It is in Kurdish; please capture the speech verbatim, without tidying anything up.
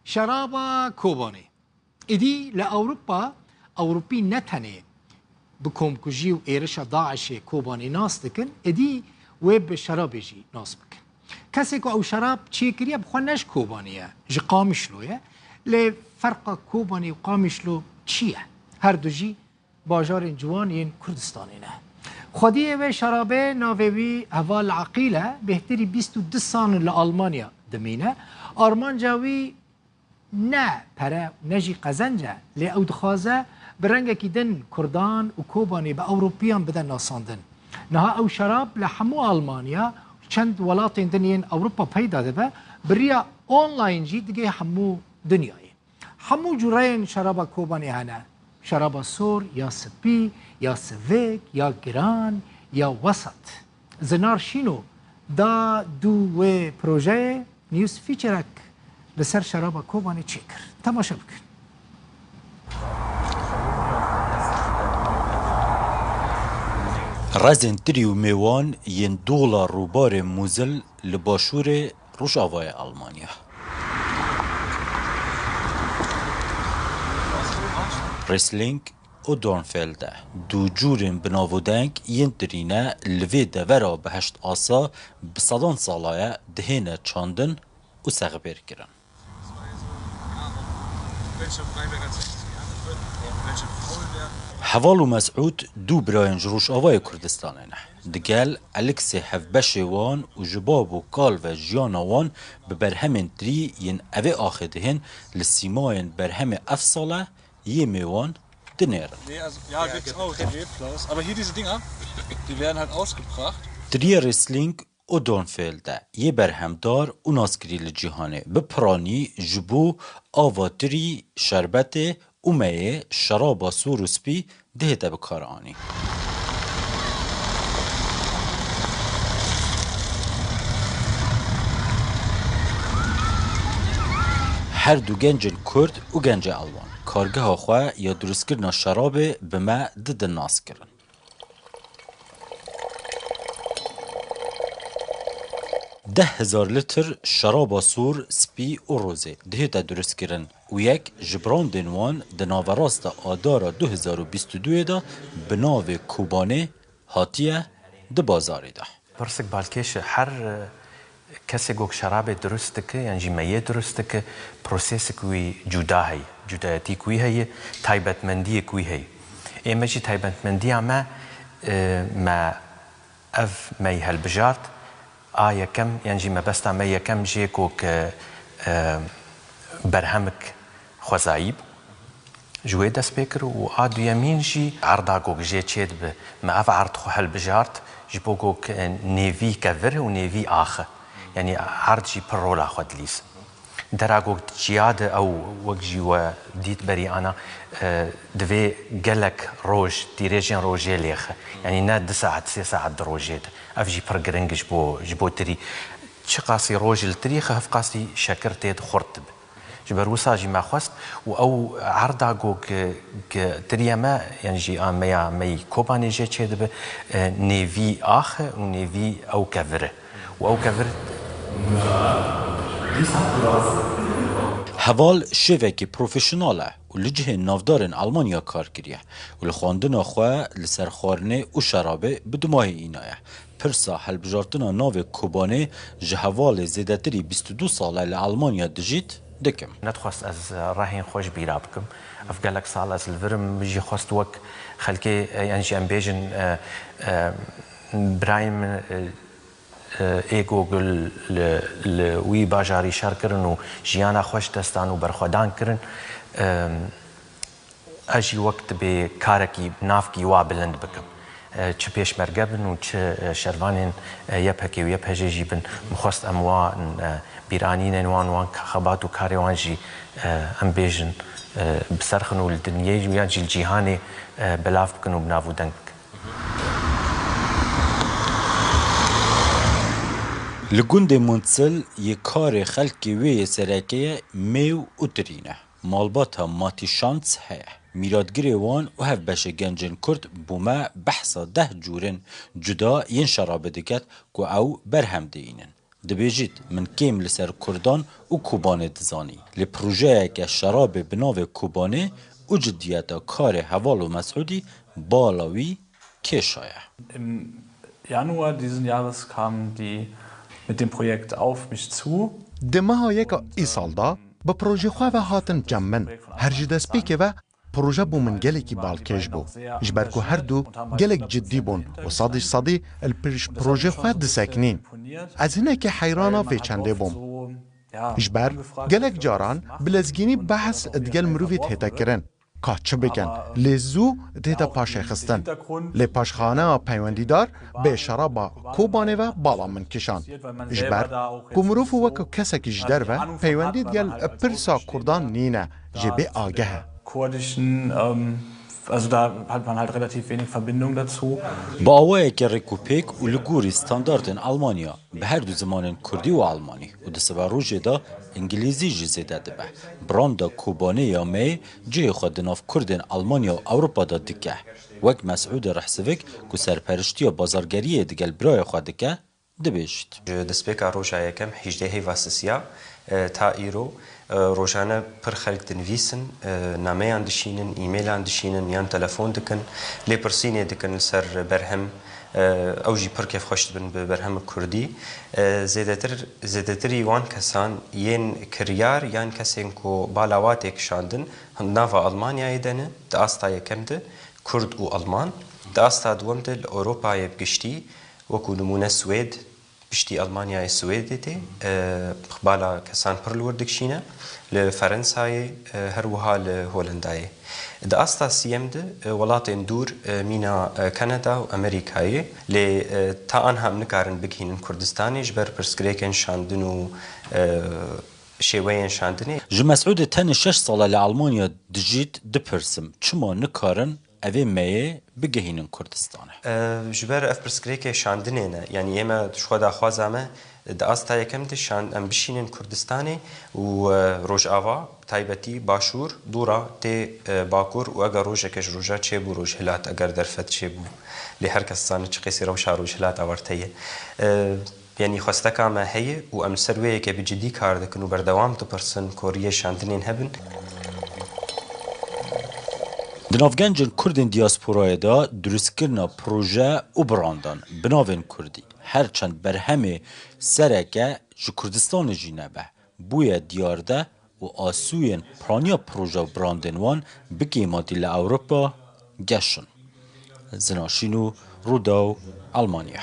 Şeraba Kobanê. Êdî li Ewropa, Ewropî ne tenê bi komkujî û êrişa DAIŞê Kobanê nas dikin, êdî wê bi şerabê jî nas bikin. Kesê ku ew şerab çêkiriye, bi xwe ne ji Kobanê ye, ji Qamişlo ye. Lê ferqa Kobanê û Qamişlo çi ye? Her du jî bajarên ciwan yên Kurdistanê ne. Xwediyê wê şerabê navê wî Heval Aqîl e, bêhtirî bîst û du sal li Almanya dimîne. Armanca wî ne pere û ne jî qezenc e, lê ew dixwaze bi rengekî din Kurdan û Kobanê bi Ewropiyan bide nasandin. Niha ew şerab li hemû Almanya û çend welatên din yên Ewropa peyda dibe, bi riya online jî digê hemû dinyayê. Hemû cureyên şeraba Kobanê hene. Şeraba sor, ya spî, ya sivik, ya giran, ya wesat. Zinar Şîno da dû wê projeyê, News Featurek li ser şeraba Kobanê çêkir. Temaşe bikin. Rezên tirî û mêwan yên dola rûbarê Mûzil li başûrê rojavayê Almanya. Riesling û Dornfelder, du curên bi nav û deng yên tirî ne, li vê devera bi heşt asa bi sedan sala ye dihêne çandin û sexbêrkirin. Heval û Mesûd du birayên ji Rojavayê Kurdistanê ne. Digel Eliksê hevbeşê wan û ji bab û kal ve jiyana wan bi berhemên tirî yên evê axê dihên li sîmayên berhemê ev sale yê mêwan dinêrin. Nee, also, ja, gibt's auch, D J Plus. Aber hier diese Dinger, die werden halt ausgebracht. Tiriyê Riesling û Dornfelder yê berhemdar û naskirî li cîhanê bi piranî ji bo ava tirî, şerbetê û meyê, şeraba sor û spî dihête bikaranî. Her du gencên Kurd û gencê Elwan kargeha xwe ya dirustkirina şerabê bi me didin naskirin. Deh hezar litr şeraba sor, spî û rozê dihête dirustkirin û yek ji brandên wan di naverasta Adara du hezar û bîst û duyê de bi navê Kobanê hatiye di bazarê de. Pirsik balkêş e, her, e, kesê ku şerabê dirust dike, yan jî meyê dirust dike, prosesik wî cuda heye, cudayetîk wî heye, taybetmendiyek wî heye. Ê me jî taybetmendiya me, e, me ev mey helbijart, a yekem, yan jî mebesta me yekem jê ku ke, e, berhemik xwezayî bû. Ji wê dest pê kir û a duyemîn jî erda ku jê çêdibe. Me ev erd xwe helbijart ji bo ku nêvî kevir û nêvî axe. Yanî erd jî pir rola xwe dilîzin. Dera ku çiya de ew wek jî we dît berî ana, e, divê gelek roj, tîrêjên rojê lêxe. Yanî ne du saet, sê saet di rojê de. Ev jî pir giring ji bo, ji bo tirî. Çiqasî roj li tirî xe, hevqasî şekir tê de xurt dibe. Ji ber wisa jî me xwest û ew erda ku, ku, ku tiriye me, yan jî a me ya me yî Kobanê jê çêdibe, e, nêvî axe û nêvî ew kevir e. Û ew kevir. Heval şêvekî profesyonel e û li cihên navdar in Almanya kar kiriye û li xwendina xwe li ser xwarinê û şerabê bi dumahî înaye. Pirsa helbijartina navê Kobanê ji hevalê zêdetirî bîst û du sal e li Almanya dijît dikim. Nedixwest ez rehên xwe ji bîra bikim. Ev gelek sal ez li vir im, min jî xwest wek xelkê, e, yan jî em bêjin, e, e, birayên min, e, e, ê ku li, li wî bajarî şer kirin û jiyana xwe ji dest dan û berxwedan kirin, e, ez jî wek dibê karekî navkî wa bilind bikim. E, çi pêşmerge bin û çi, e, şervanên, e, Y P G û Y P J jî bin, min xwest em wan, e, bîranînên wan, wan xebat û karê wan jî, e, em bêjin, e, bi ser xin û li dinyê yan jî li cîhanê, e, belav bikin û bi nav û deng bikin. Li gundê Munsil yê karê xelkê wê yê sereke ye mêw û tirî ne. Malbata Matî Şans heye. Mîratgirê wan û hevbeşê gencên Kurd bo me behsa deh cûrên cuda yên şerabê diket ku ew berhem diînin. Dibêjît, min kêm li ser Kurdan û Kobanê dizanî. Lê projeyeke şerabê bi navê Kobanê û ciddiyeta karê heval û Mesûdî bala wî kêşaye. Im Januar diesen Jahres kamen die mit dem Projekt auf mich zu. Di meha yeka îsal de bi projê xwe ve hatin cem min. Her ji destpêkê ve proje bo min gelekî balkêş bû. Ji ber ku her du gelek ciddî bûn û sedî sedî li pêş projê xwe diseknîn. Ez hinekî heyrana vê çendê bûm. Ji ber gelek caran bi lezgînî behs digel mirovî tête kirin. Ka çi bikin? Lê zû tête paşê xistin. Lê paşxaneya peywendîdar bê şeraba Kobanê ve bala min kişand. Ji ber ku mirov wek kesekî ji derve peywendî digel pirsa Kurdan nîne, jê bê ageh e. Kurdischen, ähm, also da hat man halt relativ wenig Verbindung dazu. Bi awayeke rêkûpêk û li gorî standartên Almanya bi her du zimanên kurdî û almanî û di siberojê de îngilîzî jî zêde dibe. Branda Kobanê ya me cihê xwe di nav kurdên Almanya û Ewropa de dike. Wek Mesûdê Rehsivik ku serperiştiya bazargeriyê digel birayê xwe dike, dibêjit. Ji destpêka roja yekem hîjdehê Vasisiya e, ta îro e, rojane pir xelk dinivîsin, e, nameyan dişînin, e-mailan dişînin yan telefon dikin, lêpirsînê dikin li ser berhem. E, ew jî pir kêfxweş dibin bi berhemê kurdî. E, zêdetir, zêdetirî wan kesan yên kiryar yan kesên ku bala wa tê kişandin, di nava Almanyayê de ne, di asta yekem de, kurd û alman, di asta duwem de li Ewropayê bi giştî, wekû nimûne Swêd, piştî Almanyayê Swêdê tê, e, bala kesan pir li wir dikişîne, li Ferensayê, e, her wiha li Holendayê. Di asta siyem de, e, welatên dûr, e, mîna, e, Kanada û Amerîkayê, lê, e, ta anha em nikarin bigihînin Kurdistanê ji ber pirsgirêkên şandin û, e, şêweyên şandinê. Ji Mesûdê tenê şeş sal e li Almanya dijît, dipirsim, çima nikarin evê meyê bigihînin Kurdistanê? E, ji ber ev pirsgirêkê şandinê ne. Yanî ême ji xwe daxwaza me di asta yekem de şan-, em bişînin Kurdistanê û, e, Rojava, bi taybetî Başûr, dûra tê, e, Bakur û eger rojeke ji roja çêbû, Rojhilat, eger derfet çêbû. Lê her kes dizane çi qasî rewşa Rojhilata werte ye. E, Yanî xwesteka me heye û em li ser wê yekê bi cidî kar dikin û berdewam dipirsin ku riyê şandinên hebin. Di nav gencên Kurdên diyasporayê de dirustkirina proje û birandan bi navên Kurdî, her çend berhemê sereke ji Kurdistanê jî nebe, bûye diyarde û asûyên piraniya proje û birandên wan bi kêmatî li Ewropa geş in. Zinaşîn û Rûdaw, Almanya.